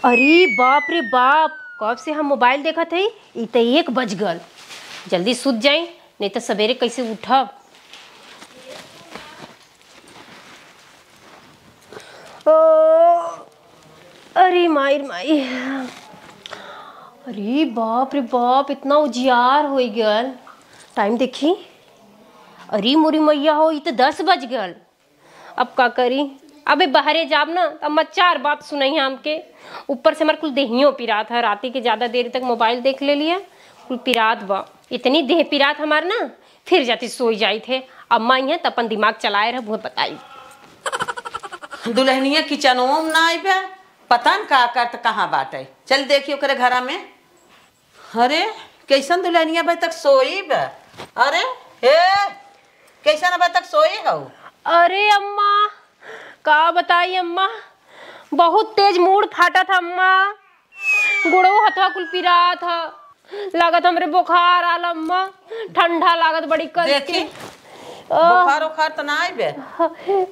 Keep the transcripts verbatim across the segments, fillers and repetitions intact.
अरे बाप रे बाप, कब से हम मोबाइल देखत हई, ई त एक बज गल। जल्दी सुत जाई, नहीं त सबेरे कैसे उठब। ओ, अरे माई रे माई, अरे बाप रे बाप, इतना उजियार होइ गल। टाइम देखी, अरे मोरी मैया हो, ई त दस बज गल। अब का करी? अबे बहरे जाब ना, त अम्मा चार बात सुनइहैं हमके। ऊपर से हमार कुल देहियो पिरात है, राती के ज्यादा देर तक मोबाइल देख लेलिया, कुल पिरात बा। इतनी देह पिरात हमार ना, फिर जाती सोई जाइत है। अम्मा अइहैं त अपन दिमाग चलाए रह, उहे बताई। दुल्हनिया किचनवो में ना आइबे, पता न का करत कहाँ बाटे। चल देखी ओकरे घरा में। अरे, कैसन दुल्हनिया अबे तक सोई बा? अरे, हे, कैसन अबे तक सोई हऊ? अरे अम्मा, का बताई अम्मा, बहुत तेज मूड़ फाटत ह अम्मा, गोड़ो हथवा कुल पिरात ह, लागत हमरे बुखार आल अम्मा, ठंडा लागत बड़ी कस के। देखी, आह। बुखार उखार त ना आइबे?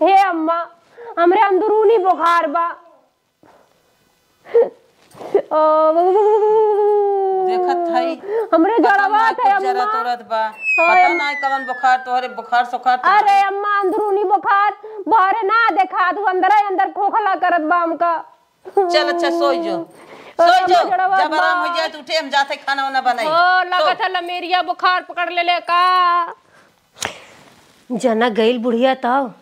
हे अम्मा, हमरे अंदरूनी बुखार बा। देखत हई, हमरे पता जड़वा नाई थे कुछ जरत अम्मा। उरत बा। हाँ, पता अम्मा। नाई कवन बुखार तोहरे, बुखार सुखार तो अरे अम्मा, अंदरूनी बुखार बाहरे ना देखात, उ अंदरे अंदर खोखला करत बा हमका। चल, अच्छा, सोई जो। अरे सोई जो। अम्मा, जड़वा जब आराम बा। हो जाए तो उठे, हम जाते खाना वाना बनाई। ओ, लागत सो। है लमेरिया बुखार पकड़ ले ले का। जना गइल बुढ़िया तब।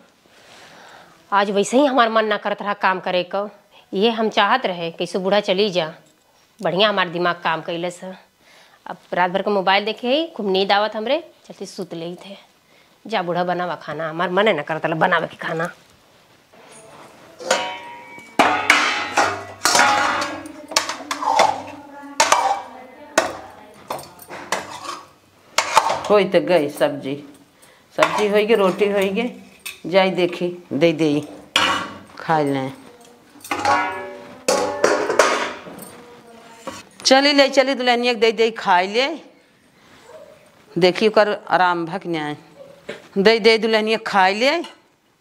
आज वैसे ही हमार मन ना करत रहा काम करे क। ये हम चाहत रहे, कैसे बूढ़ा चली जा। बढ़िया हमार दिमाग काम कैलस ह। अब रात भर के मोबाइल देखे ही, खूब नींद आवत हमरे, चलती सुत लेई थे। जा बूढ़ा, बनावा खाना, हमार मने ना करत रहा बनावे के खाना। होई त गई सब्जी, सब्जी होई गई, रोटी होई गई, जाई देखी, दे देई, खाई लें। चली ले, चली दुल्हनिया के दे देई, खाई ले। देखी ओकर आराम भक न्याय। दे दे दुल्हनिया, खाई ले।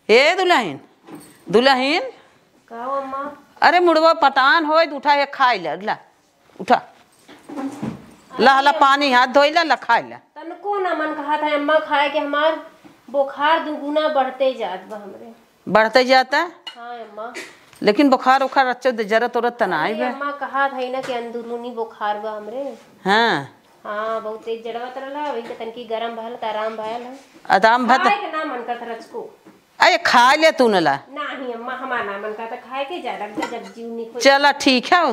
ए दुल्हन, दुल्हन। का हो अम्मा? अरे मुड़वा पटान होय, उठा, ये खाई ले, ला, उठा। ला, ला, अरे पानी हाथ धोई ला, ला, खाई ला। तनको ना मन कहत है अम्मा खाए के, हमार बुखार दुगुना बढ़ते जात बा हमरे। बढ़ते जाता? हाँ अम्मा। लेकिन बुखार उखार अच्छा दे, जरत उरत त ना आई अरे बा। अम्मा कहत है ना कि अंदरूनी बुखार बा हमरे। हाँ। हाँ, बहुत तेज जड़वत रहला, वही के तनकी गरम भयल त आराम भयल है। आराम भत- खाए के ना मन करत रचको। अरे, खा ले तू नला। नाही अम्मा, हमार ना मन करता खाए के, ज्यादा गजब जीव निक हो चला, ठीक है,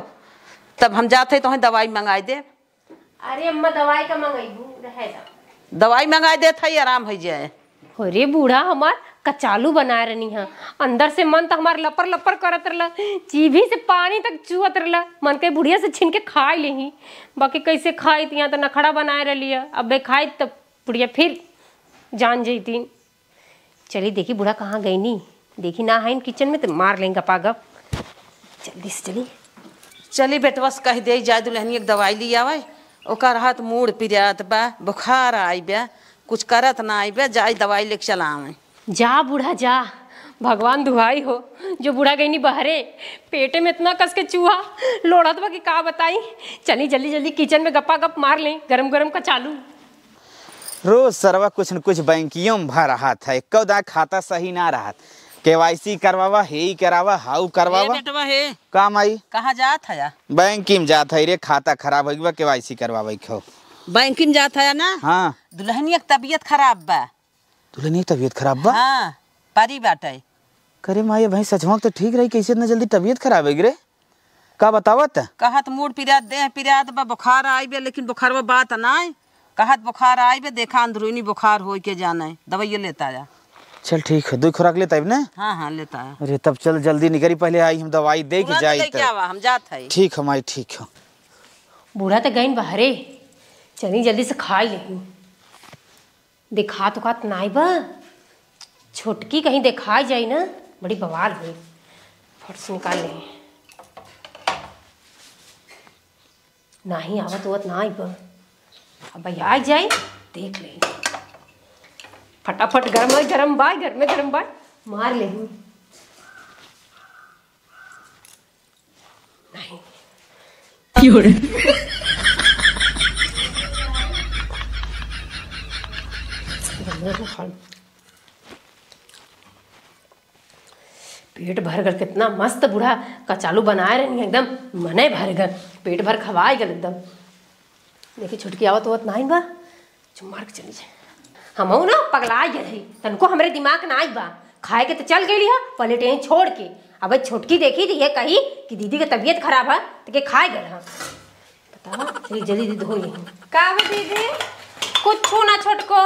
तब हम जात है, तोहें दवाई मंगाई दे। अरे अम्मा, दवाई का मंगइबू, रहे दा। दवाई मंगाई देत है, आराम हो जाए। अरे, बूढ़ा हमार कचालू बनाए रहनी है, अंदर से मन त हमार लपर लपर करत रहला, जीभी से पानी तक चुअत रहला, मन के बुढ़िया से छीन के खाई लेही, बाकी कैसे खाई, त यहाँ त नखड़ा बनाए रहली है, अबे खाई त बुढ़िया फिर जान जैतीन। चली देखी बूढ़ा कहाँ गइनी, देखी ना हइन किचन में त मार लें गपागप। जल्दी से चली। चली बेटवा से कह दे, जाए दुल्हनिया के दवाई ले आवे, ओकर हाथ मूड़ पिरात बा, बुखार आई बा, कुछ करत ना आई बा, जाए दवाई लेके चलावे। जा बूढ़ा जा, भगवान दुहाई हो, जो बूढ़ा गइनी बहरे, पेटे में इतना कस के चूहा लोड़त बा कि का बताई। चली जल्दी जल्दी किचन में गपागप मार लें गरम गरम कचालू। रोज सरवा कुछ न कुछ बैंकियों में भर रहत है, एको दा खाता सही ना रहत। केवाईसी करवावा, हे ही करावा, हाउ ए करवावा। बेटवा हे, का माई? कहाँ जात है? बैंकी में जात है रे, खाता खराब हो गया, केवाईसी करवावे के हो। बैंकी में जात है ना? हाँ। दुल्हनिया के तबीयत खराब बा। दुल्हनिया के तबीयत खराब बा? हाँ, परी बाटे। करे माई, भाई सचवा तो ठीक रही, कैसे इतना जल्दी तबीयत खराब हो गई रे? का बतावत? कहत मूड़ पिरात, देह पिरात बा, बुखार आई बे, लेकिन बुखारवा बात नाय। कहत बुखार आई बे, देखा अंदरूनी बुखार होई के जाने, दवाइयो लेता आया। चल ठीक है, दो खुराक लेता है ना? हाँ, हाँ, लेता आया। अरे तब चल जल्दी निकरी, पहले आई हम दवाई दे के तुरंत जाई लेके तब। आवा, हम जात है। ठीक है माई, ठीक है। बूढ़ा तो गइन बहरे, चली जल्दी से खाई लेही। देखात उखात नाई बा। छोटकी कहीं देखाई जाई ना, बड़ी बवाल होई। फट से निकाल ले। नाही आवत उवत नाई बा। अब भाई आ जाई, देख ले। फटाफट गरम है, गरम बा, गरमे गरम बा, मार ले। नहीं, की हो रे? पेट भर गल, कितना मस्त बूढ़ा कचालू बनाए रहनी, एकदम मने भर गल, पेट भर खवाए गल एकदम। देखी, छोटकी आवत होत नाहीं बा, चुप मार के चली जाए। हमहू ना पगला गए रही, तनको हमरे दिमाग ना आई बा। खाए के तो चल गई है, पलेट यहीं छोड़ के। अब छोटकी देखी तो ये कही कि दीदी के तबीयत खराब है, तो के खाए गल है। बतावा, चली जल्दी दीदी धो ली। का हो दीदी? कुछ ना छोटको,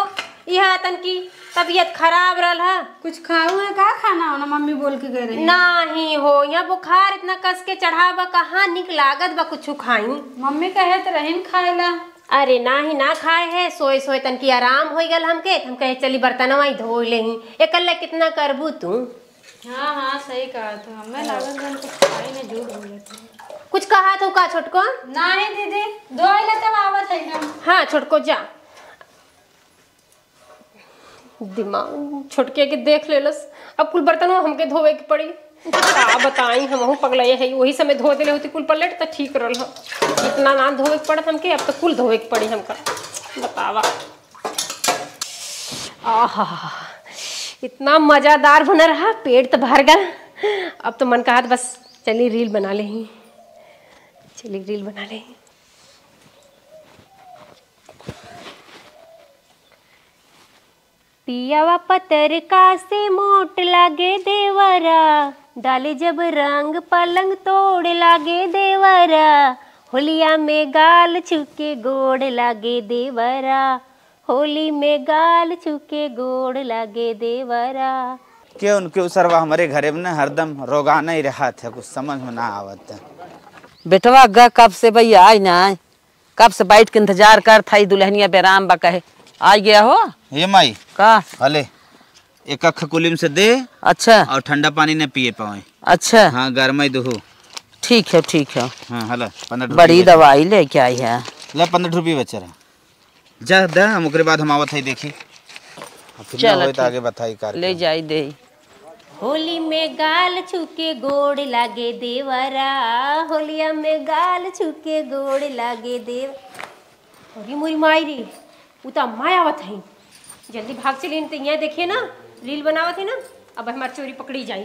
यह तनकी तबीयत खराब रहल है। कुछ खाऊ है का, खाना होना मम्मी बोल के गए रही? नाही हो, यहाँ बुखार इतना कस के चढ़ा बा, कहाँ निक लागत बा कुछ खाई। मम्मी कहे तो रहीन खाए ला। अरे नाही, ना खाए है, सोए सोए तनकी आराम हो गल हमके, त हम कहे चली बर्तनवा ही धो लेही। एकल्ला कितना करबू तू? हाँ, हाँ, सही कहा तू। हमें लागत बा कुछ खाई ना, झूठ बोलत है। कुछ कहा तू का छोटको? नाही दीदी, धोई ले तब आवत है हम। हाँ छोटको, जा। दिमाग छोटके के देख लेलस, अब कुल बर्तनवा हमके धोवे के पड़ी। का बताई, हमहू पगलाए है, वही समय धो देले होती कुल पलेट त ठीक रहल ह। इतना ना धोवे के पड़त हमके, अब तो कुल धोवे के पड़ी हमका। बतावा। आहा, इतना मजादार बना रहा, पेट तो भर गल। अब तो मन कहत बस चली रील बना लेही, चली रील बना लेही। पियावा पतरका से मोट लागे देवरा, डाले जब रंग पलंग तोड़ लागे देवरा, होलिया में गाल छुके गोड़ लागे देवरा, होली में गाल छुके गोड़ लागे देवरा। क्यों उनके उ सरवा हमरे घरे में ना हरदम रोगाना ही रहत है, कुछ समझ में ना आवत है। बेटवा ग कब से भैया आई ना, कब से बैठ के इंतजार करत हई, दुल्हनिया बेराम बा कहे। आ गया हो? हे माई। का? हले, एक अख कुलिम से दे। अच्छा। और ठंडा पानी न पिए पावे। अच्छा। हाँ, गरम ही दुहू। ठीक है, ठीक है। हाँ, हला, पन्द्रह रुपये बड़ी बचे। दवाई लेके आई है। ले, पन्द्रह रुपये बचे रहा। जा दे, हम ओकरे बाद हम आवत हई, देखी। अब फिर ना चल, होए तो ठीक। आगे बताई कार ले के। जाई दे। होली में गाल छुके गोड़ लागे देवरा, होलिया में गाल छुके गोड़ लागे देव। अरे मोरी माई रे, उ त अम्मा आवत हई। जल्दी भाग चली, नहीं तो यहाँ देखिए ना, रील बनावत है ना, अब हमार चोरी पकड़ी जाई।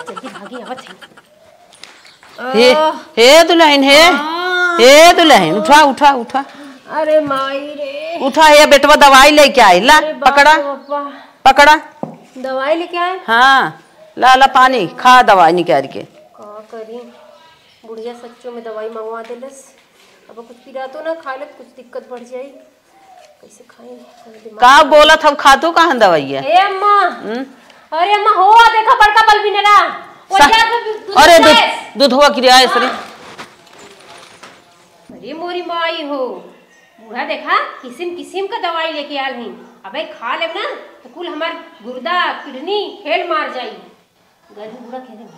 जल्दी भागी, आवत है। हे, आह। हे दुल्हन, हे। आह। हे दुल्हन, उठा, उठा, उठा। अरे माई रे। उठा, हे बेटवा दवाई लेके आई, ला, अरे बाप पकड़ा, रे बापा। पकड़ा। दवाई लेके आए? हाँ, ला, ला पानी, खा दवाई निकाल के। का करी, बुढ़िया सच्चो में दवाई मंगवा देलस। अब कुछ पिरातो ना, खा ले, कुछ दिक्कत बढ़ जाई। कैसे खाई? का बोलत हऊ, खातू कहाँ दवाई है? ए अम्मा। हम्म? अरे अम्मा, हो देखा बड़का बल्बिनरा। वो सा-, जा तो दू-, दूध अरे दूध, लाए। दूधवा की रियायत रे। हाँ। अरे मोरी माई हो, बूढ़ा देखा किसिम किसिम का दवाई लेके आल ही। अबे खा लेब ना तो कुल हमार गुर्दा, किडनी फेल मार जाई। गर्मी बूढ़ा खेले में।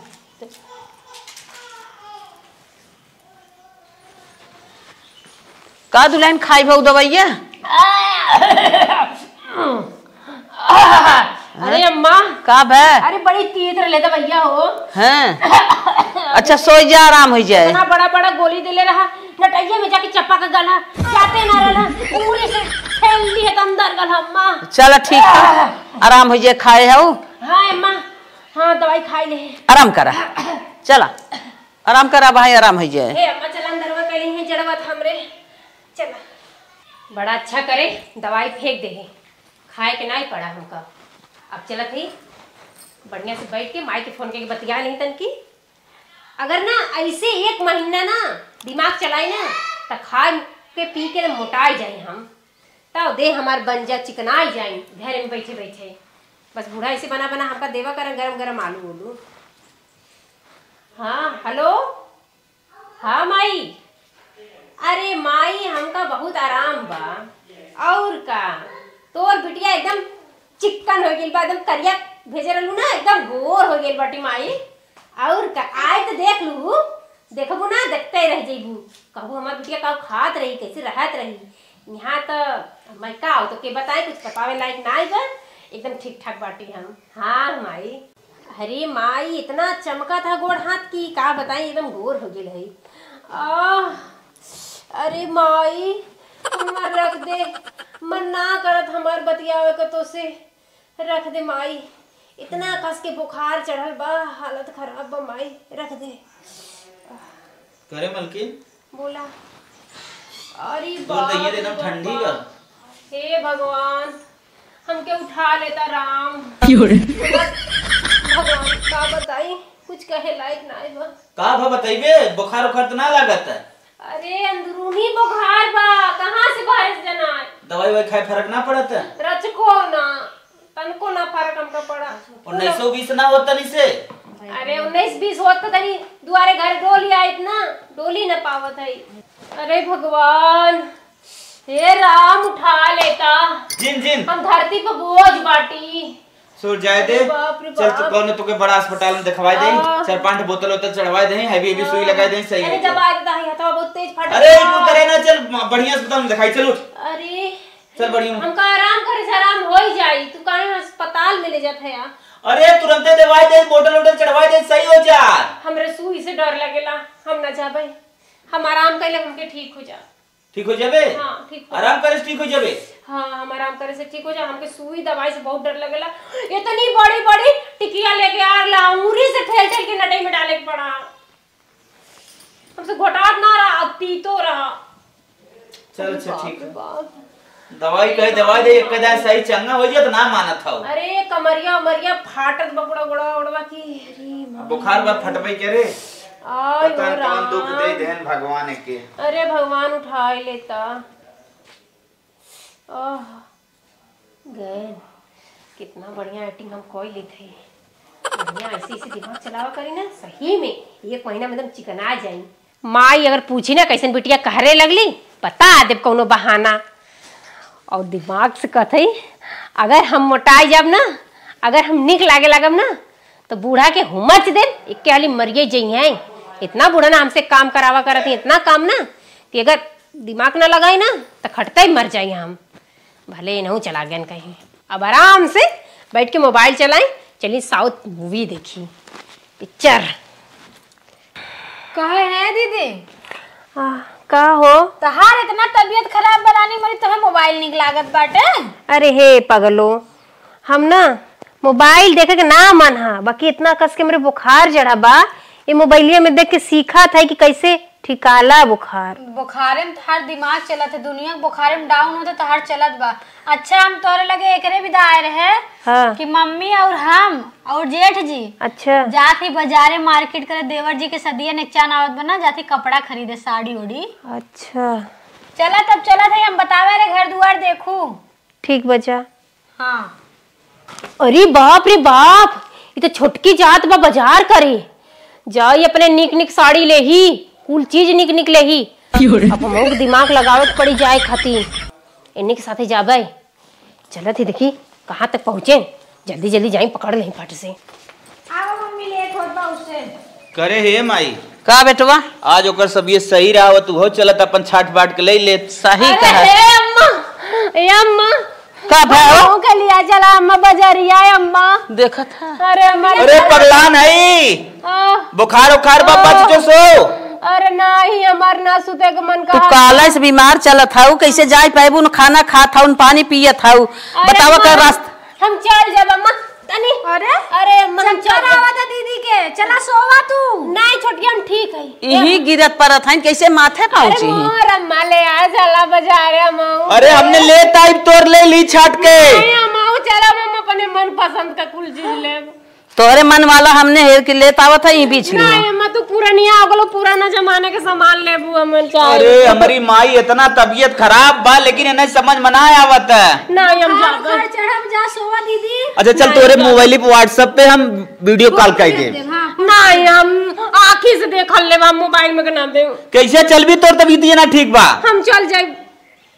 का दुल्हन खाई भऊ दवाइया? अरे अम्मा। का भे? अरे बड़ी तीत रहले दवाइया हो। हैं? अच्छा, सोई जा, आराम होइ जाए। इतना बड़ा बड़ा गोली देले रहा, नटैया में जाके चपक गल हा, जाते ना रहल हा, उंगली से ठेल ली है तो अंदर गल हा, अम्मा। चला ठीक है, आराम होइ जाए, खाए हऊ। हाँ अम्मा, हाँ दवाई खाई ले। आराम करा, चला। आराम करा भाई, आराम होइ जाए। हे अम्मा, चला अंदरवा कइली हैं जड़वा थाम रे। चला। बड़ा अच्छा करे, दवाई फेंक देहे। खाए के नाई पड़ा हमका। अब चलत ही, बढ़िया से बैठ के माई के फोन करके बतिया लेही तनकी। अगर ना ऐसे एक महीना ना दिमाग चलाई ना, त खाए के पी के ना मोटाई जाई हम। तब देह हमार बन जा, चिकनाई जाई, घर में बैठे बैठे। बस बूढ़ा ऐसे बना बना हमका देवा करन गरम गरम आलू उलू। हाँ, हेलो। हाँ माई। अरे माई, हमका बहुत आराम बा। और का, तोर बिटिया एकदम चिक्कन हो गइल बा, एकदम करिया भेजे रहलू ना, एकदम गोर हो गइल बाटी माई। और का, आए तो देख लू, देखबू ना, देखते रह जइबू। कहबू हमार बिटिया का खात रही, कैसे रहत रही। यहाँ तो मैं का हो तो के बताए, कुछ बतावे लायक ना बा, एकदम ठीक ठाक बाटी हम। हाँ माई। अरे माई, इतना चमका था गोड़ हाथ की, का बताई, एकदम गोर हो गेल है। आह, अरे माई, हमार रख दे, मन ना करत हमार बतियावे के तोसे। रख दे माई, इतना कस के बुखार चढ़ल बा, हालत खराब बा माई, रख दे। करे मलकिन? बोला। अरे तोर बाप दहिया रे एकदम ठंडी बाप। बा। हे भगवान, हमके उठा लेता राम। क्यों रे? भगवान, का बताई, कुछ कहे लायक नाय बा। का भा बतइबे, बुखार उखार त ना लागत है? अरे अंदरूनी बुखार बा, कहाँ से बाहर से जना है? दवाई ववाई खाए फर्क ना पड़त है? रचको ना, तनको ना फर्क हमका पड़ा। उन्नीस सौ बीस ना होत तनी से? अरे उन्नीस बीस होत तो तनी दुआरे घर डोली आइत ना, डोली ना पावत है। अरे भगवान, हे राम उठा लेता। जिन, जिन। हम धरती पर बोझ बाटी। सो जाए दे। अरे बाप रे चल तू बाप। कौनो तोके बड़ा अस्पताल में दिखवाए दे। हाँ। चार पांच बोतल वोतल चढ़वाए दे, हैवी हैवी सुई हाँ। लगाए दे, सही अरे हो जब जाए। आए तो हथवा बहुत तेज फट अरे गया। तू करे ना, चल बढ़िया अस्पताल में दिखाई, चल उठ। अरे चल बढ़िया में। हमका आराम करे से आराम हो ही जाई, तू काहे अस्पताल में ले जात है यार? अरे तुरंते दवाई दे, बोतल वोतल चढ़वाए दे, सही हो जा। हमरे सुई से डर लगेला, हम ना जाबे, हम आराम कैले हमके ठीक हो जा। ठीक हो जाबे? हाँ, ठीक हो आराम करे से ठीक हो जाबे? हाँ, हम आराम करे से ठीक हो जा। हमके सुई दवाई से बहुत डर लगेला। इतनी बड़ी बड़ी टिकिया लेके आ ला, अंगूरी से ठेल ठेल के नटई में डाले के पड़ा। हमसे घोटात ना रहा, अब तीतो रहा। चल, अच्छा, बाप ठीक रे है। बाप। दवाई कहे, दवाई दे, एक जाए सही चंगा हो जाए तो ना मानत हौ। अरे, कमरिया उमरिया फाटत बा, गोड़ा गोड़ा उड़वा की। अरे, माँ। बुखार बा फटबे के रे। आय पता हो न कौन दुख राम। दे देन भगवान के। अरे, भगवान उठाए लेता। आह, गए। कितना बढ़िया acting हम कोई लेत है। बढ़िया ऐसे ऐसे दिमाग चलावा करी ना, सही में एक महीना में एकदम चिकना जाई। माई अगर पूछी ना कैसन बिटिया कहरे लगली, बता देब कौनो बहाना। और दिमाग से कहत हई, अगर हम मोटाई जाब ना, अगर हम निक लागे लागब ना, तो बूढ़ा के हुमच देब, एक के हाली मरिए जइहें। इतना बूढ़ा ना हमसे काम करावा करत ही, इतना काम ना कि अगर दिमाग ना लगाई ना तो खटते ही मर जाई हम। भले इनहू चला गयन कहीं, अब आराम से बैठ के मोबाइल चलाई, चली साउथ मूवी देखी, पिक्चर। कहे है दीदी? आ, का हो? तहार इतना तबीयत खराब बा रानी, मरी तोहे मोबाइल निक लागत बाटे। अरे हे पगलो, हम ना मोबाइल देखे के ना मन हा, बाकी इतना कस के हमरे बुखार चढ़ा बा, ये मोबाइलिया में देख के सीखा था कि कैसे ठिकाला बुखार। बुखारे में तहार दिमाग चलत है, दुनिया के बुखारे में डाउन होते तहार चलत बा। अच्छा, हम तोहरे लगे एकरे विदा आए रहे हाँ। कि मम्मी और हम और जेठ जी अच्छा। जात ही बाजारे मार्केट करे, देवर जी के सदिया नेकचान आवत बा ना, जात ही कपड़ा खरीदे, साड़ी ओड़ी। अच्छा। चला तब चलत है, हम बतावे रे घर दुआर देखू। ठीक बा जा। हाँ। अरे बाप रे बाप, ई तो छोटकी जात बा बाजार करे। जाई अपने निक निक साड़ी लेही, कुल चीज निक निक लेही। अब हमहू के दिमाग लगावे के पड़ी जाए खातिर। इन्हीं के साथे जाबे। चलत ही देखी कहाँ तक पहुँचे, जल्दी जल्दी जाई पकड़ लेही फट से। आओ मम्मी, लेट होत बा उससे। करे हे माई। का बेटवा? आज ओकर सबियत सही रहा, तू हो चलत अपन छाट बाट के ले लेत। सही अरे कहा। हे अम्मा, ए अम्मा, का भा हो? हमहू के लिया चला अम्मा बजरिया, अम्मा। देखत है। अरे अम्मा, अरे पगलान है। आ, बुखार उखार बा, आ, बच जो सो। अरे नाही, हमार ना सुते के मन तू कहा। काले से बीमार चलत हऊ, कैसे जाई पाएबू? न खाना खात हऊ, न पानी पियत हऊ। अरे बतावा का अम्मा, रास्ता। हम चल जाब अम्मा, तनी। अरे, अरे, अम्मा, हम चक्कर चल जाब। आवत है दीदी के, चला सोवा तू। नहीं छोटकी, हम ठीक है। इही गिरत परत हईन, कैसे माथे अरे पहुँची ही? मोर अम्मा ले आ, चला बाजार अम्मा। अरे, हमने लेत आइब तोर ले ली छाट के। नहीं अम्मा, चला हम अपने मन पसंद का कुल चीज लेब। तोहरे मन वाला हमने हेर के लेत आवत है ई बीच में। नहीं अम्मा, तू पुरनिया हो गलो, पुराना जमाने के सामान लेबू हमन चाहे। अरे, हमरी माई इतना तबीयत खराब बा, लेकिन इन्हें समझ में ना आवत है। नहीं, हम हाँ, जाबे। बुखार चढ़ब, जा सोवा दीदी। अच्छा, चल, नहीं, तोरे जा। मोबाइल पे WhatsApp पे हम वीडियो कॉल कर दे। हाँ। नहीं, हम आँखी से देखल लेबा, मोबाइल में के ना दे। कैसे चलबी, तोर तबीयत ये ना ठीक बा। हम चल जाए।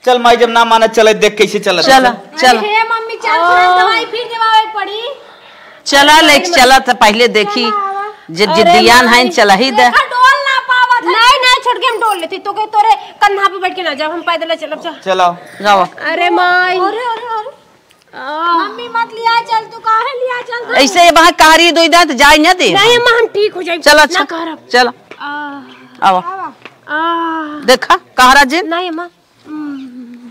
चल माई, जब ना मानत, चले देख कैसे चलत। चला, अरे चला। हे मम्मी, चल, तुरंत दवाई फिर देवावे के पड़ी। चला, ले चला, तो पहले देखी। चला, आवा। जे अरे जिद्दियान है, माई। चला ही दे। देखा, डोल ना पावत है। नहीं, नहीं, छोटकी, हम डोल लेती। तो के तोरे कंधा पे बैठ के ना जाब, हम पैदल चलब, चल। चलाओ। जाओ। अरे माई। अरे, अरे, अरे। आ। मम्मी मत लिया चल, तू काहे लिया चल? ऐसे ये वहाँ कहारी दो इधर तो जाए ना दे। नहीं अम्मा, हम ठीक हो जाए। चला, ना अच्छा। करब। चला। आ। आवा। आवा। आ। देखा, कहरा जिन। नहीं, अम्मा। हम्म।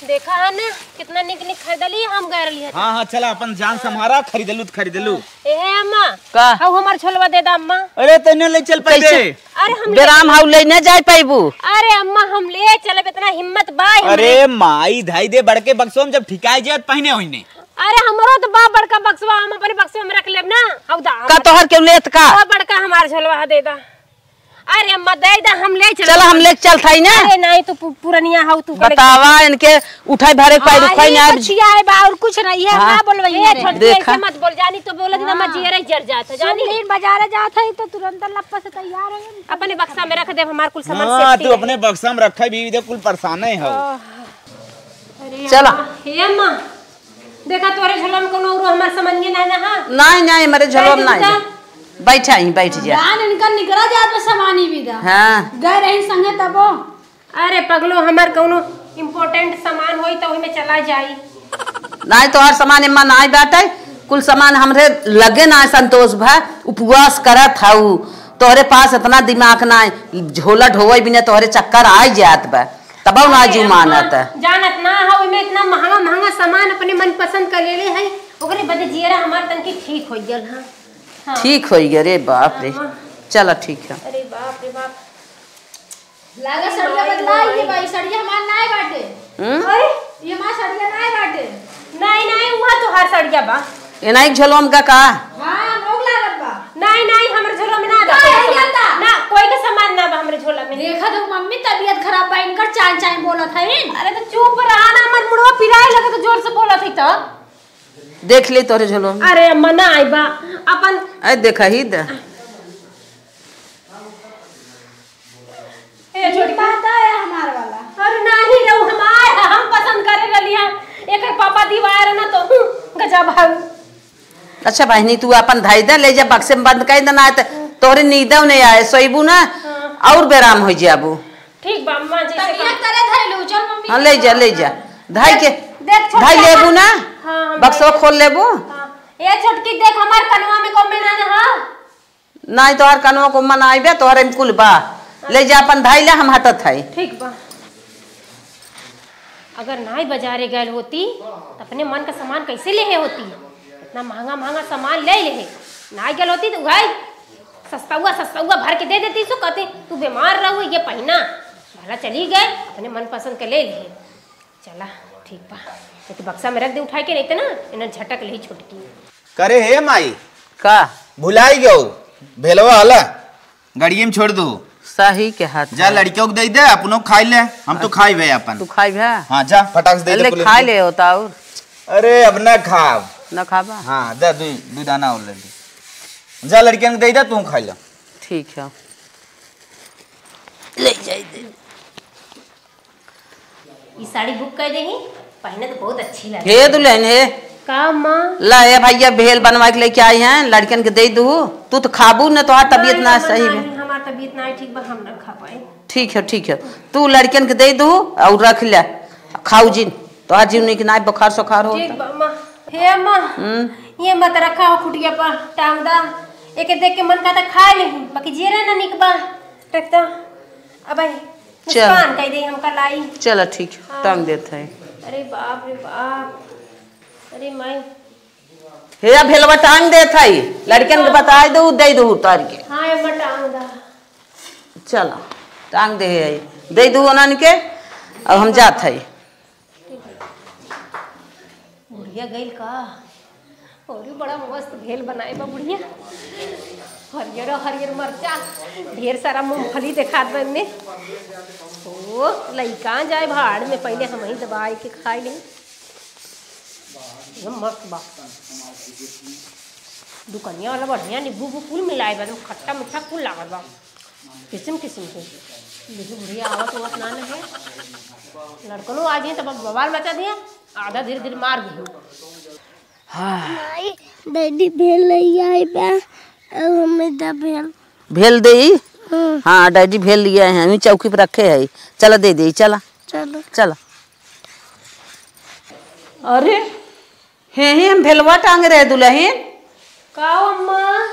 देखा है ना, कितना निक निक खरीदली, हम गए रहली है। हाँ, हाँ, चला, अपन जान संभारा, खरीदलू त खरीदलू। ए, हे अम्मा। का? हऊ हमार झोलवा दे दा, अम्मा। अरे, तने ले चल कैसे? पइबे। अरे, हम बेराम ले हऊ ले न जाए पइबू। अरे, अम्मा, हम ले चलब, इतना हिम्मत बा हमरे। अरे, माई, धई दे बड़के बक्सवा में, जब ठिकाए जाए, त पहिने ओहिने। अरे, हमरो त बा बड़का बक्सवा, हम अपने बक्सवा में रख लेब ना। हऊ दा, का हमर तोहर केहू लेत का? बा बड़का हमार झोलवा दे दा। अरे अम्मा, दे दे, हम ले चल। चला, हम लेके चलत हई ना। अरे नहीं, तू पु-, पुरनिया हऊ, तू कने बतावा, इनके उठाई भरे के पाई, अरे, रुखाई ना, अब बचिया है बा, और कुछ नहीं है, हाँ। ना बोलवई ए, रे। छोटकी, देखा। ऐसे मत बोल, जानी तो बोलत ना, अम्मा, हाँ। जियरे जर जात है, सुन जानी। लीन, बाजारे जात है तो तुरंत लप्पा से तैयार है। अपने बक्सा में रख दे, हमार कुल सामान हाँ, सेफ्टी तू है। अपने बक्सा में रखा, बीवी दे कुल परेशान है हो। आह। अरे चला। अम्मा, हे अम्मा, देखा, तोरे झोला में कोनो औरो हमार सामानिया ना, ना, हाँ? नहीं, नहीं, हमारे झोला में नहीं। बैठा ही, बैठ जा। जान इनका निकरा जात बा सामानी भी दा। हाँ। गए रही संगे तबो। अरे पगलो, हमार कौनो important सामान होई तो ओहिमे चला जाई। नहीं, तोहर सामान एम्मा नहीं बाटे, कुल सामान हमरे लगे ना संतोष भा, उपवास करत हऊ, तोहरे पास इतना दिमाग ना, झोला ढोवे बिना तोहरे चक्कर आ जात बा। तबहु ना अरे जीव अम्मा, मानत। जानत ना हो, एमे इतना महंगा महंगा सामान अपने मनपसंद क लेले है, ओकरे बदे जियरा हमार तनकी ठीक होइ गल। हाँ, हाँ। ठीक होइ गल रे, बाप रे। हाँ। चला, ठीक है। अरे बाप रे बाप। लागा सड़िया बदलाई है भाई, सड़िया हमार नाय बाटे। हम्म? अरे, ये हमार सड़िया नाय बाटे। नहीं, नहीं, उहा तोहार सड़िया बा। ये नहीं झोलवा में का का? हाँ, रोग लागत बा। नहीं, नहीं, हमरे झोला में ना बा। का है ये अंदर? ना, कोई का सामान ना बा हमरे झोला में। देखा तो मम्मी, तबीयत खराब बा, इनकर चाय चाय बोलत है। अरे तो चुप रहा ना, हमर मुड़वा पिराए लगे तो जोर से बोलत है तो। देख ले तोरे झोलवा में। अरे अम्मा ना आई बा, अपन अरे देखा ही द। ए, छोटकी। पता है हमार वाला। अरे नाही रे, उ हमार है, हम पसंद करे रहली है। एकर पापा दिवाए रहे ना तो, हूँ, गजब है उ। अच्छा बहिनी, तू अपन धई दे, ले जा बक्से में बंद कर दे, ना तो तोहरे नींदो नहीं आए, सोइबू ना, हाँ। और बेराम हो जाबू। ठीक बा अम्मा, जैसे तकिया कहा। तरे धइलू, चल मम्मी। हाँ, ले जा, ले जा। धई के, देख, देख, छोटकी धई लेबू ना? हाँ, हम बक्सवा धई खोल लेबू? हाँ। ए छोटकी, देख हमार कनवा में कम में ना, ना, हाँ? नाहीं, तोहर कनवा को मनाइबे, तोहरे में कुल बा। ले जा, अपन धाई ले, हम हटत हई। ठीक बा। अगर नाहीं बजारे गइल होती, त अपने मन का सामान कैसे लेहे होती? इतना महंगा महंगा सामान ले लेहे। नाहीं गइल होती, त उहइ सस्तउआ, सस्तउआ भर के दे देती, सो कहते, "तू बीमार रहू, ये पहिना।" भला चली गए, अपने मनपसंद के ले लेहे। चला, ठीक बा। ये तो बक्सा में रख दे उठाई के, नहीं तो ना, इन्हें झटक लेही छोटकी। करे हे माई। का? भुलाई गयो, भेलवा वाला, गड़िये में छोड़ दू। सही के हाथ जा, है। लड़कियों को दे दे, अपनो खाई ले, हम तो खाई भे अपन। तू खाई भे? हाँ, जा, फटाक से दे दे ले, कुल खाई इनको। ले होता और। अरे, अब ना खाब। ना खाबा? हाँ, दे, दू, दू दाना और ले ले। जा, लड़कियन को दे दे, तू खाई ले। ठीक है। ले जाई दे। ई साड़ी book कर देही, पहने तो बहुत अच्छी लगे। हे दुल्हन, हे। का माँ? ला, ए भैया, भेल बनवा के लेके आई हैं, लड़कन के दे दू। तू तो खाबू न, तोहार तबियत नाहीं, ना अम्मा, सही नाहीं, में। हमार तबियत नाहीं ठीक बा, हम ना खा पाए। ठीक है, ठीक है, तू लड़कन के दे दू और रख ले, खाऊ जिन, तोहार जीव निक नाहीं, बुखार सुखार हो ठीक तो। बा, अम्मा। हे अम्मा, हम्म। ये मत रखा हो खुटिया पर, टांग दा, एके देख के मन का त खा लेही, बाकी जेरे ना निक बा, रख दा। अब आई। चल। नुकसान कह दे हमका लाई। चल ठीक, हाँ। टांग देत है। अरे बाप रे बाप। अरे माई। हे या भेलवा टांग देत है। लड़कन के बताई दो, दे दो उतार के। हाँ, अम्मा टांग दा। चल, टांग दे है। दे दो उन्हन के, अब हम जात है। बुढ़िया गइल का? अरे बड़ा मस्त भेल बनाए बा बुढ़िया। हरियर हरियर मरचा, ढेर सारा मूंगफली देखात बा एमे। ओ, लइका जाए भाड़ में, पहिले हमहीं दबाई के खाई लेई। ये मस्त बा। दुकनिया वाला बढ़िया नींबू उबू कुल मिलाए बा, एकदम खट्टा मीठा कुल लागल बा। किसिम किसिम के। देखी बुढ़िया आवत उवत ना न है। लड़कनो आ जाए तब बवाल मचा दिया, आधा धीरे धीरे मार दिहू। हाँ। माई, डैडी भेल लइ आई बा, अब हमें दा भेल। भेल देई? हम्म। हाँ, डैडी भेल लिए हैं, वहीं चौकी पर रखे है। चला दे दे, चला। चलो। चला। अरे, हे ही हम भेलवा टांगे रहे दुलहिन। का हो अम्मा?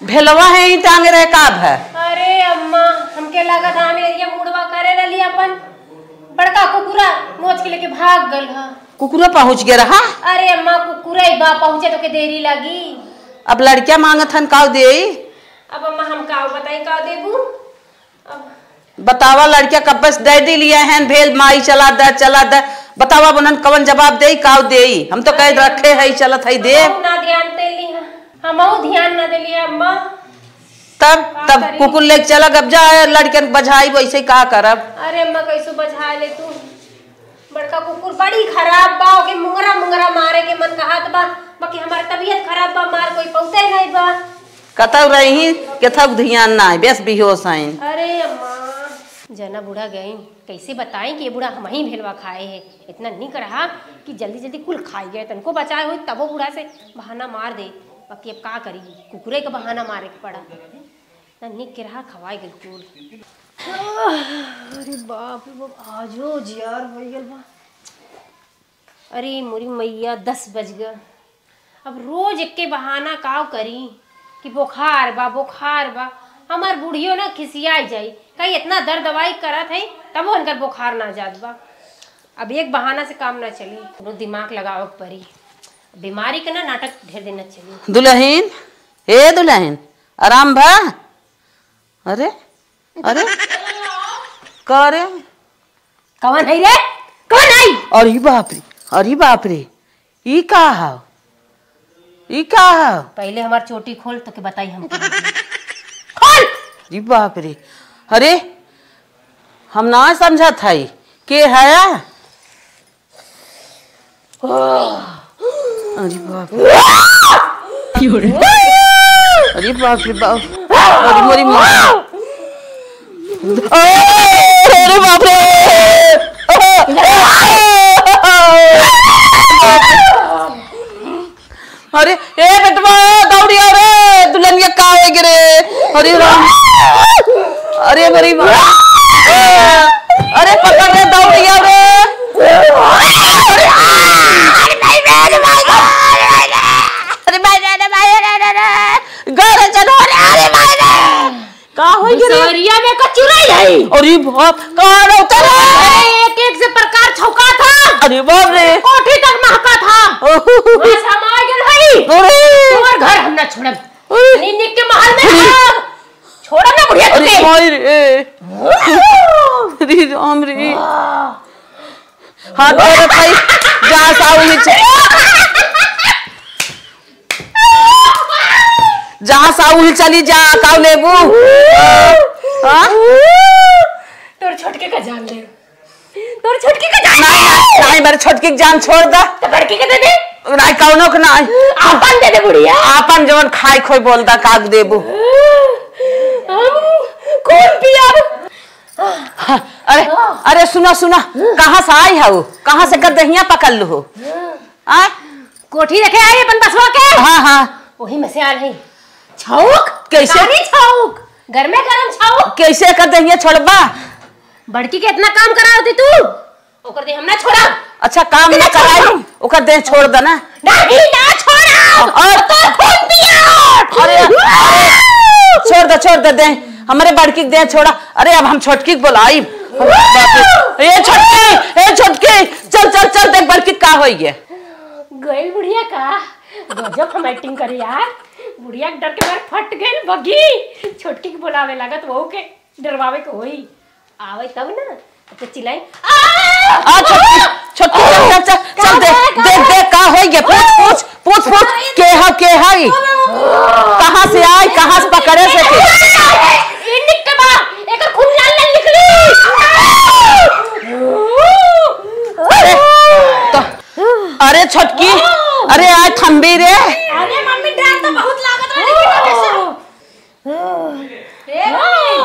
भेलवा हे ही टांगे रहे का भे? अरे अम्मा, हमके लागत है, हमें ये मुड़वा करे रहली अपन, बड़का कुकुरा नोच के लेके भाग गल ह। कुकुरा पहुँच गया रहा? अरे अम्मा, कुकुरा ही बा, पहुँचे तो के देरी लागी। अब लड़किया मांगत हन, काव देई? अब अम्मा, हम काव बताई, काव देबू? अब बतावा, लड़किया कब्बे से दे दी लिया है, भेल माई चला द, चला द। बतावा, अब उन्हन कवन जवाब देई, काव देई? हम तो कह रखे है, चलत है दे। हमहू ना ध्यान देली, हमहू ध्यान ना देली अम्मा। तब, का तब करी? कुकुर लेके चला, अब जा, लड़कन बझाई, वैसे का करब? अरे अम्मा, कैसू बझा ले तू? बड़का कुकुर बड़ी खराब बा, ओके मुंगरा मुंगरा मारे के मन कहत बा, बाकी हमार तबीयत खराब बा, मार कोई पौते नहीं बा। कतौ रही, केथौ ध्यान ना है, बेस बेहोश हैं। अरे अम्मा, जना बूढ़ा गई, कैसे बताएं कि ये बूढ़ा हमही भेलवा खाए है। इतना निक रहा कि जल्दी जल्दी कुल खाई गए, तनको बचाए होई, तबो बूढ़ा से बहाना मार दे। बाकी अब का करी, कुकुरे का बहाना मारे के पड़ा। ना निक के रहा, खवाए गइल कुल। अरे बाप रे बाप, आजो जियार होइ गइल बा। अरे मोरी मैया, दस बज गए। अब रोज एक्के बहाना काव करी कि बोखार बा, बोखार बा। हमार बुढ़ियो ना खिसियाई जाई, कहीं इतना दर्द दवाई करत है, तबो उनकर बोखार ना जात बा। अब एक बहाना से काम ना चली, कोनो दिमाग लगावे के पड़ी। बीमारी के ना नाटक ढेर दिन ना चली। दुलहिन, ए दुलहिन, आराम भा? अरे, अरे, का रे? कौन है रे? कौन है? अरे बाप रे, अरे बाप रे, ई का है? ई का है? पहले हमार चोटी खोल, तो के बताई हम। खोल! अरे बाप रे, अरे, हम ना समझत हई, के है? अरे बाप रे। अरे बाप रे बाप। अरे मोरी माँ। अरे बाप रे। अरे, ए बेटवा, दौड़ी आओ रे, दुल्हनिया का होई गे रे? अरे राम, अरे मेरी माँ, अरे पकड़ रे, दौड़ी आओ रे। अरे भाई रे, अरे भाई रे, अरे भाई रे, अरे भाई रे, अरे भाई रे, अरे भाई रे, अरे भाई रे, अरे भाई रे, अरे भाई रे। का होई गे रे? सवरिया में का चुरई है। अरे बाप, का रौता रे? अरे, एक एक से प्रकार छौका था। अरे बाप रे। कोठी तक महका था। ओहो। बस हम आ गए हई। अरे। तोर घर हम ना छोड़ब। अरे। नी निक के महल में अरे। हम छोड़ब ना बुढ़िया अरे के। भाई रे। अरे राम रे। हाथ धरत हई, जा साहू में च-, जा साहू में चली जा, काऊ लेबू? हाँ? तोर छोटके का जान ले। तोर छोटके का जान नहीं, ले। नहीं, नहीं, मेरे छोटकी की जान छोड़ दा। तो बड़की के दे दे। नहीं, कौनो के नहीं। आपन दे दे बुढ़िया। आपन जवन खाई खोई बोल दा, काऊ देबू? हम खून पियब। हाँ, अरे, अरे सुना, सुना, कहाँ से आई है वो? कहाँ से कर देहिया पकड़ लू हो? आ? कोठी रखे आई अपन बसवा के? हाँ, हाँ। वही में से आ रही। छौक? कैसे? कानी छौक? घर में गरम छौक? कैसे कर देहिया छोड़बा? बड़की के इतना काम करा होती तू? ओकर दे हम ना छोड़ा। अच्छा, काम ना कराई, ओकर दे छोड़ दे ना। नहीं, ना छोड़ा। और? तो खून पिया। अरे, अरे, छोड़ दे, छोड़ दे, दे। हमरे बड़की के दे छोड़ा। अरे, अब हम छोटकी के बोलाई। बाप रे। ए छोटकी, ए छोटकी, चल, चल, चल, देख बड़की का होई है। गइल बुढ़िया का? गजब हम acting करे यार। बुढ़िया के डर के मारे फट गइल बगी। छोटकी के बोलावे लागत वहू के डरवावे के होई। आवे तब ना, तो चिल्लाई, "आ!" आ, छोटकी, छोटकी, चल, चल, चल, चल, का देख, भा, का देख, भा? देख, का होई गे? पूछ, पूछ, पूछ, पूछ, अरे, के हव, के हई? कहाँ से आई, कहाँ से पकड़े से के? ई निकटे बा, एकर खून लाल लाल निकली। अरे, तो, अरे छोटकी, अरे आय थम्बी रे। अरे मम्मी, डर तो बहुत लागत रहे, लेकिन अब ऐसे ए मम्मी,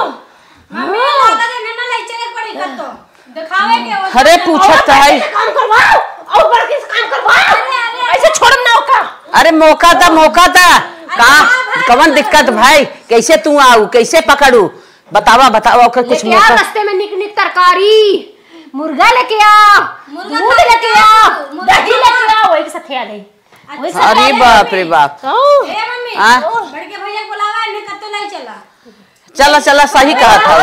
मम्मी, लागत है ना, ना, ले चले पड़ी घर तो। दिखावे के हो अरे, पूछत तो है। ऐसे काम करवाओ, और बड़की से काम करवाओ। अरे, अरे, ऐसे छोड़म ना ओका। अरे, मौका दा, मौका दा। अरे, का, हाँ, भाई, कवन हाँ। दिक्कत भाई? कैसे तू आऊ, कैसे पकड़ू? बतावा, बतावा, ओकर कुछ लेके आ मौका। रस्ते में निक निक तरकारी, मुर्गा लेके आ, मुर्गा दूध खा लेके ले आ, आओ, मुर्गा दही खा लेके ले। आ, वही के साथे आ जाई। अच्छा, वही साथे अरे आ जाई। बाप रे बाप। हाँ। ए मम्मी, हाँ? बड़के भैया के बुलावा, इन्हें कत्तो नहीं चला। चला, चला, सही कहत हौ।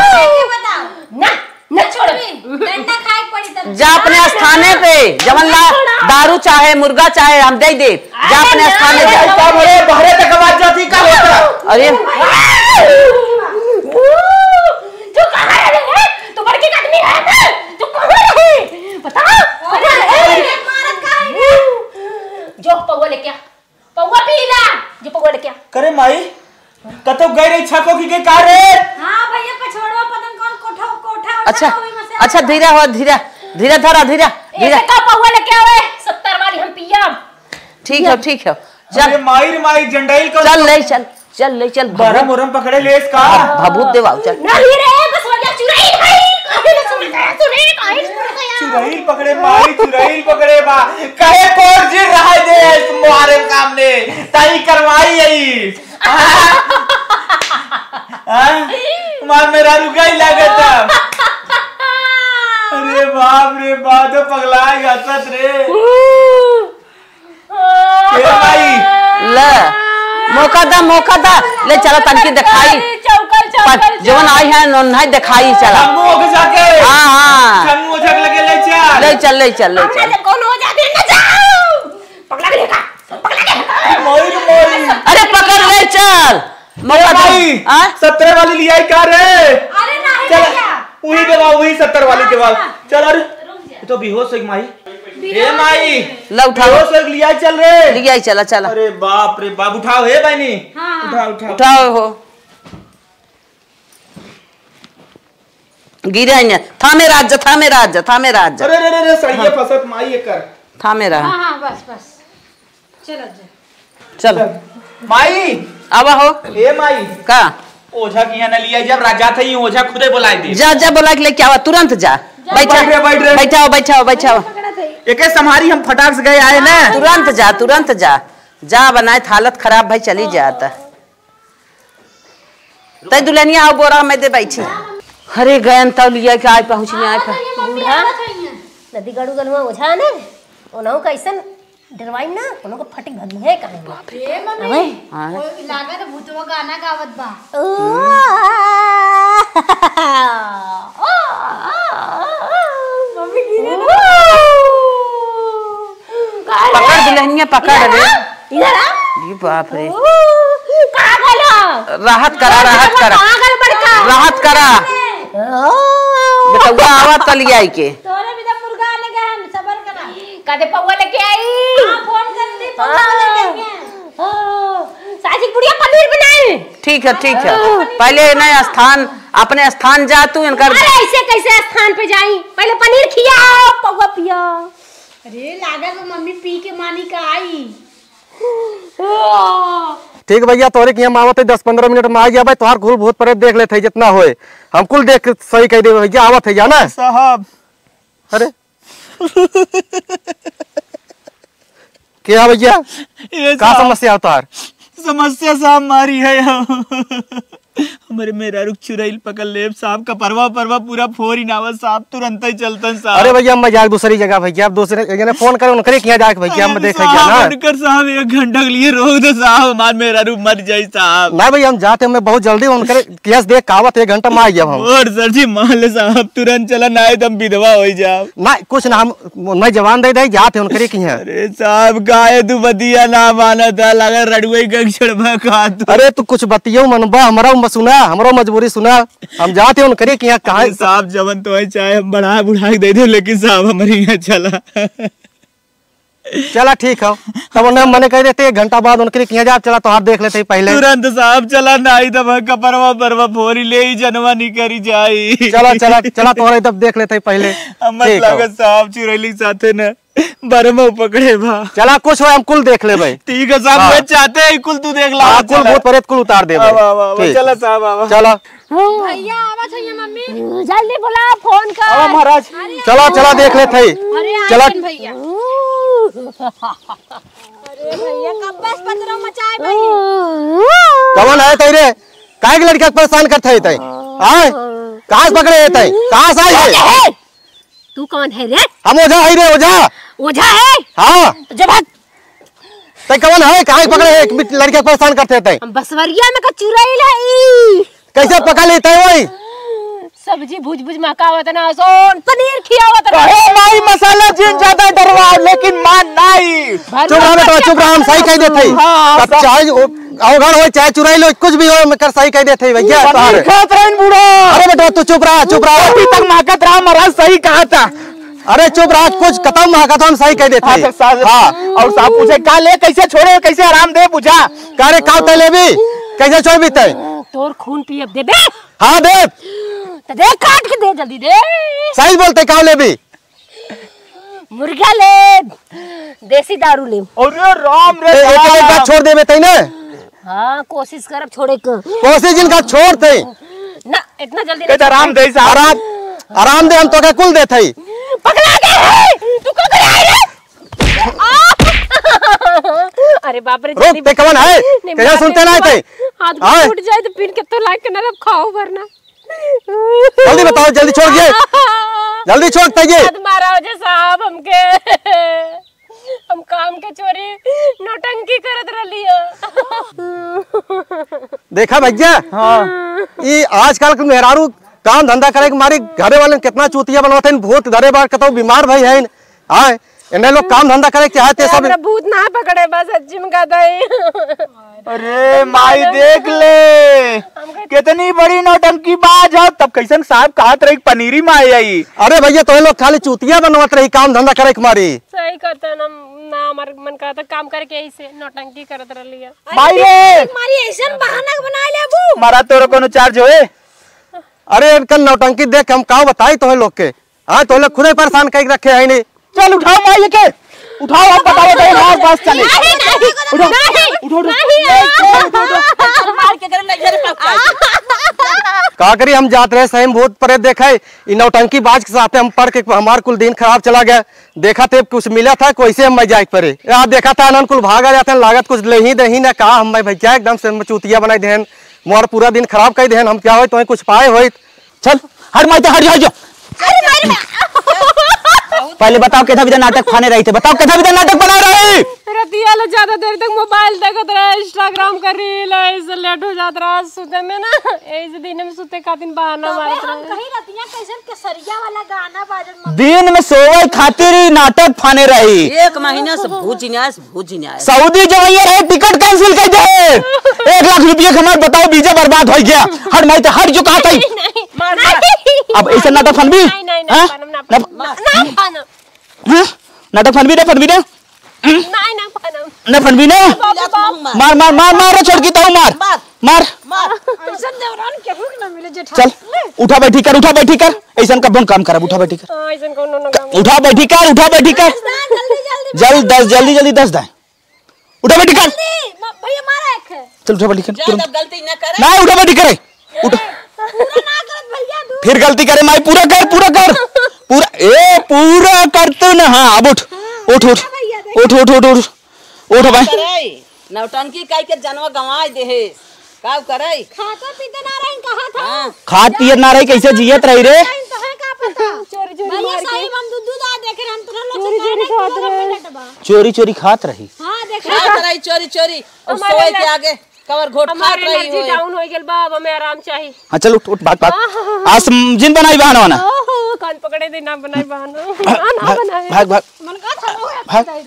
ना, ना छोड़बे। डंडा खाए के पड़ी तब। जा अपने स्थाने पे, जवन ला दारू चाहे, मुर्गा चाहे, हम दे दे। जा अपने स्थाने जा। अरे, बहरे तक आवाज जाती का होता? अरे। तू कहाँ रहे? तू बड़की आदमी है ना? तू कहाँ रहे? बता। कहाँ रहे? जो पौवा लेके आ। पौवा पी ला, जो पौवा लेके आ। करे माई, कतो गई रही छको की के का रे? हाँ भैया, पछोड़वा पतन कौन कोठा, कोठा उठा अच्छा, तो वही में से अच्छा, आया। धीरे हो, धीरे, धीरे धरा, धीरे, ए, धीरे। से का पौवा लेके आवे, सत्तर वाली हम पियब। ठीक है, ठीक है, चल। अरे माई रे माई, जंडाइल का चल, ले चल, चल, ले चल, बरम भभूत। उरम पकड़े लेस का? हाँ, भभूत देवाओ, चल। नहीं रे, बस वजह चुराई भाई, काहे ना सुन गया, सुने, काहे सुन गया? चुराइल पकड़े माई, चुराइल पकड़े बा। कहे कोर्ट जी रहा दे इस मुहारे सामने, ताई करवाई आई। हाँ? मार मेरा रुका ही लागत। अरे बाप रे बाप, तो पगला गया सत रे। ए भाई। ले, मौका दा, मौका दा। ले चला तनकी देखाई। चौकल, चौकल, पर जवन आई है, नोन्हाई देखाई चला। खम्मू ओझा के। हाँ, हाँ। खम्मू ओझा के लगे ले चल। ले चल, ले चल, ले चल। कौन हो जाते ना जाओ। पगला के लेगा, पगला के लेगा। मोई, मोई। अरे पकड़ ले चल। मौका ए दे। भाई, हाँ? सत्तर वाली लियाई का रे? अरे नहीं चल, भैया। वही देवा, वही सत्तर वाली देवा। हाँ। चल, अरे, रुक जा। ये तो बेहोश है माई। बेहोश ए माई, है। ला उठाओ। बेहोश है, लियाई चल रे। लियाई चला, चला। अरे बाप रे बाप, उठाओ हे बहनी। हाँ। उठाओ, उठाओ। उठाओ हो। गिरे न, थामे राज, थामे राज, थामे राज। अरे, अरे, अरे, अरे, सही है, हाँ। फसत माई एकर। थामे रहा। हाँ, हाँ, बस, बस। चल, अब जा। चल। चल। माई। आवा हो। ए माई। का? ओझा के यहाँ न लिया, जब राजा था, ये ओझा खुदे बुलाए दे। जा, जा, बुला के लेके आवा, तुरंत जा। जा। बैठा, बैठ रे, बैठ रे। बैठाओ, बैठाओ, बैठाओ। एके संभारी हम फटाक से गए आए ना। तुरंत जा, तुरंत जा। जा, बनाए हालत खराब भाई, चली जाता। तै दुल्हनिया आओ, बोरा में दे बैठी। अरे गयन तौ लिया के आए पहुँच में आए पहुँच। बूढ़ा नदी गड़ू गलुआ ओझा ने, ओनहु कैसन डरवाई ना, कोनो को फटिक भगी है काहे में। ए मम्मी, अबे। हाँ। ओ लागत भूतवा गाना गावत बा। ओ, मम्मी गिरे ना। पकड़ दुल्हनिया, पकड़ रे। इधर आ। ये बाप रे। ओ, कहाँ गलो? राहत करा, राहत करा। कहाँ गल बड़का? राहत करा। ओ। बेटउआ आवा तलियाई के। तोरे भी तो मुर्गा आने गए हम, सबर करा। कदे पौवा लेके आई? हाँ, फोन कर दे, पौवा लेके आई हैं। ओ, साजी बुढ़िया पनीर बनाई। ठीक है, ठीक है। ओ। पहले इन्हें स्थान, अपने स्थान जा तू, इनकर अरे ऐसे कैसे स्थान पे जाई? पहले पनीर खियाओ, पौवा पिया। अरे लागल बा मम्मी पी के मानी का आई। ठीक भैया, तोरे के यहाँ आवत है, दस पन्द्रह मिनट में आ गया भाई, तोहार कुल भूत प्रेत देख लेत है जितना होए, हम कुल देख के सही कह देबे भैया, आवत है जाना। साहब। अरे के है भैया? ये का साहब। समस्या है तोहार? समस्या साहब मारी है हम। हमरे मेहरारू के चुरैल पकड़ लेब साहब, कपरवा परवा पूरा फोर ही नावा साहब, तुरंत ही चलतन साहब। अरे भैया, हम जाए दूसरी जगह भैया, अब दूसरे जने फोन करे, उनकरे किहाँ जाए भैया, हम अरे देखे साहब, क्या ना। उनकर साहब एक घंटा के लिए रोक दो साहब, हमार मेहरारू मर जाई साहब। ना भैया, हम जाते, हमें बहुत जल्दी उनकरे केस देख कावत, एक घंटा में आ जाब हम। और सर जी, मान ले साहब, तुरंत चला, ना तो हम विधवा हो जाब। ना, कुछ ना, हम नहीं जवान दे दे, जाते उनकरे किहाँ। अरे साहब, काहे तू बतिया ना मानत है? लगा रड़ुई गंग छड़वा का तू। अरे तू कुछ बतियो मनबा, हमरा म-, सुना, हमरो मजबूरी सुना। हम जाते उनकरे किहाँ, कहाँ अरे साहब, जवन तो है चाहे हम बढ़ा बुढ़ा के दे दे, लेकिन साहब हमारे यहाँ चला। चला ठीक है, तब उन्हें मने कह देते एक घंटा बाद उनकरे किहाँ जाब, चला तोहार देख लेते ही पहले। तुरंत साहब चला, नाई तब कपरवा परवा फोरी ले ही जनवा निकरी जाई। चला, चला, चला तोहरे तब देख लेते ही पहले। हम मत ठीक है। लागत साहब चुरैली के साथे न बरमो पकड़े बा। चला, कुछ हो, हम कुल देख लेबे। ठीक है साहब, हाँ। मैं चाहते हैं कुल तू देख ला। हाँ, कुल चला। भूत प्रेत कुल उतार देबे। आवा, आवा, आवा, ठीक। चला साहब, आवा। चला। भैया, आवा चाहिए मम्मी। जल्दी बुला, फोन कर। आवा महाराज। अरे, चला, चला, देख लेत हई। अरे, चला। आइए भैया। अरे भैया, कब बस पतरो मचाए भाई। कौन है तई रे? काहे के लड़का के परेशान करत है तई? आय? कहाँ से पकड़े है तई? कहाँ से आई है? तू कौन है रे? हम ओझा है रे, ओझा। ओझा है? हाँ। जो भाग। तै कौन है? काहे पकड़े है? एक मिनट, लड़के परेशान करते हैं तै। हम बसवरिया में का चुरैल है ई। कैसे पका लेते हैं वही? सब्जी भुज भुज महकावत ना सोन, पनीर खियावत ना। अरे माई, मसाला जिन ज्यादा डरवा, लेकिन मान नाई। चुप रहा बेटा, चुप रहा, हम सही कह देते हैं। हाँ, तब सब चाहे ओ-, अवघड़ हो, चाहे चुराई लो, कुछ भी हो, मैं कर सही कह देते हैं भैया, पनीर तार। खात रहन बूढ़ा। अरे बेटा, तू चुप रहा, चुप रहा। अभी तक महकत रहा, महाराज सही कहा था। अरे चुप रहा, कुछ खत्म महकत, हम सही कह देते हाँ, हैं। तो साहब, हाँ। और साहब पूछे, "का ले, कैसे छोड़े, कैसे आराम दे, बुझा?" का रे, का तय लेबी? कैसे छोड़बी तय? तोर खून पियब देबे? हाँ, देब। त दे, काट के दे, जल्दी दे। सही बोलते, का लेबी? मुर्गा लेब, देसी दारू लेब। अरे राम रे ए, एक, एक राम। बार छोड़ देबे तई ना। हाँ, कोशिश करब छोड़े के। कोशिश जिनका छोड़ तई। ना, इतना जल्दी कैसे ना आराम छोड़े। दे साहब? आराम, आराम दे, हम तोके कुल देत हई। पगला गए है, तू का करे आई रे? आ! अरे बाप रे, रुक, जल्दी ते कवन है? नहीं, कैसे मार सुनते दे, ना थे? हाथ में आए। टूट जाए तो फिर के तो लाग के ना खाओ वरना। जल्दी बताओ, जल्दी छोड़ ये। जल्दी छोड़, तय ये। मत मारा वजह साहब हमके। हम काम के चोरी नौटंकी करत रहली हो। देखा भैया, हाँ। ई आजकल के मेहरारू काम धंधा करे के मारी घरे वाले कितना चूतिया बनवत हैं, भूत धरे बार कतौ बीमार भई हैं। हाँ, इन्हें लोग काम धंधा करे के चाहते सब। हमरा भूत ना पकड़े बस, सच्ची में कहता है। अरे माई देख ले, हमके कितनी बड़ी नौटंकी बाज है, तब कैसन साहब कहत रही पनीरी में आई आई। अरे भैया, तो लोग खाली चूतिया बनवत रही काम धंधा करे के मारी। सही कहता ना, ना हमार मन कहता काम करके यही से नौटंकी करत रहली है। माई रे! मारी ऐसन बहाना बना लेबू। मारा तोरा कोनो चार्ज होए? अरे इनका नौटंकी देख के हम का बताई तोहे लोग के। हाँ, तोहे लोग खुदे परेशान कइके रखे हैं नहीं। चल उठाओ माई के, उठाओ, हम बताओ तो मार पास चले। नहीं, नहीं, उठो, नहीं, उठो, उठो। नहीं, उठो, उठो, उठो। मार के करे नहीं, घर पे पहुंचा दे। का करी, हम जात रहे सही में भूत प्रेत देखे, ई नौटंकी बाज के साथे हम पड़ के हमार कुल दिन खराब चला गया। देखा थे कुछ मिला था, कैसे हम मैं जाए के परे। यार देखा था अनन कुल भागा जाते हैं, लागत कुछ ले ही दे ही ना का, हम मैं भैया एकदम से चूतिया बनाई देहन, मोर पूरा दिन खराब कर देहन। हम क्या होई, तुम्हें कुछ पाए होई। चल, हट माई, हट जा, हट जा। अरे माई रे। पहले बताओ, केथा बिधा नाटक फाने रही थे? बताओ, केथा बिधा नाटक बना रही? रतिया ले ज्यादा देर तक मोबाइल देखत रहे, Instagram का reel, ऐसे लेट हो जात रहा सुते में ना, ऐसे दिन में सुते खातिर बहाना तबे मारत हम रहे। कहीं रतिया कैसन केसरिया वाला गाना बाजल। दिन में सोवे खातिर ही नाटक फाने रही। एक महीना से भूत जिन्यास, भूत जिन्यास। सऊदी जवैया रहे, टिकट cancel कर दे। एक लाख रुपया के हमार बताओ, वीजा बर्बाद हो गया। हट माई, तो हट जो कहा था। नहीं, नहीं, मार, मार। नहीं। अब ऐसे नाटक फनबी? नहीं, नहीं, नहीं, हैं? फनब ना, ना, फनब ना, ना फनब। हैं? नाटक फनबी ना, फनबी ना? नहीं, नहीं, फनब। ना फनबी ना? बाबू, बाबू। मार, मार, मार, मार रे छोटकी, ताऊ मार। मार। मार। मार। ऐसन देवरान केहू के ना मिले, जेठानी। चल, उठा बैठी कर, उठा बैठी कर। ऐसन का बन काम करब, उठा बैठी कर। हाँ, ऐसन कौनो ना काम। उठा बैठी कर, उठा बैठी कर। दस दाएं, जल्दी, जल्दी। जल्द दस, जल्दी, जल्दी दस दाएं। उठा बैठी कर। जल्दी, म-, भैया मारा एक है। चल उठा बैठी कर, जा, तुरंत। अब गलती ना करे। ना, उठा बैठी करे। उठा। पूरा ना करत भैया, तू। फिर गलती करे, माई, पूरा कर, पूरा कर। पूरा, ए, पूरा कर तू ना, हाँ, अब उठ। उठ, उठ। भैया, देख। उठ, उठ, उठ, उठ। उठ भाई। करे, नौटंकी काई के जनवा गंवाए देहे। का करे? खाता पीते ना रही, कहा था? हाँ। खात पियत ना रही, कैसे जियत रही रे? तो है का पता? चोरी, चोरी भैया, मार के। सही में हम दूध, दूध आ देखे रहे, हम तोरा लोग से चोरी, चोरी कहना खात कि रहे। चोरी, चोरी खात रही। हाँ, देखा। खात रही, चोरी, चोरी। और हमारे सोए के ना आगे कवर घोट खात हमारे रही energy होए। Down हो गइल बा, अब हमें आराम चाही। हाँ, चल उठ, उठ, भाग, भाग। हाँ। आज तुम जिन बनाई बहाना वाना। ओहो, कान पकड़े दे, ना बनाई बहाना। भाग, ना भाग, बनाए। भाग, भाग। मन का था, वो भाग।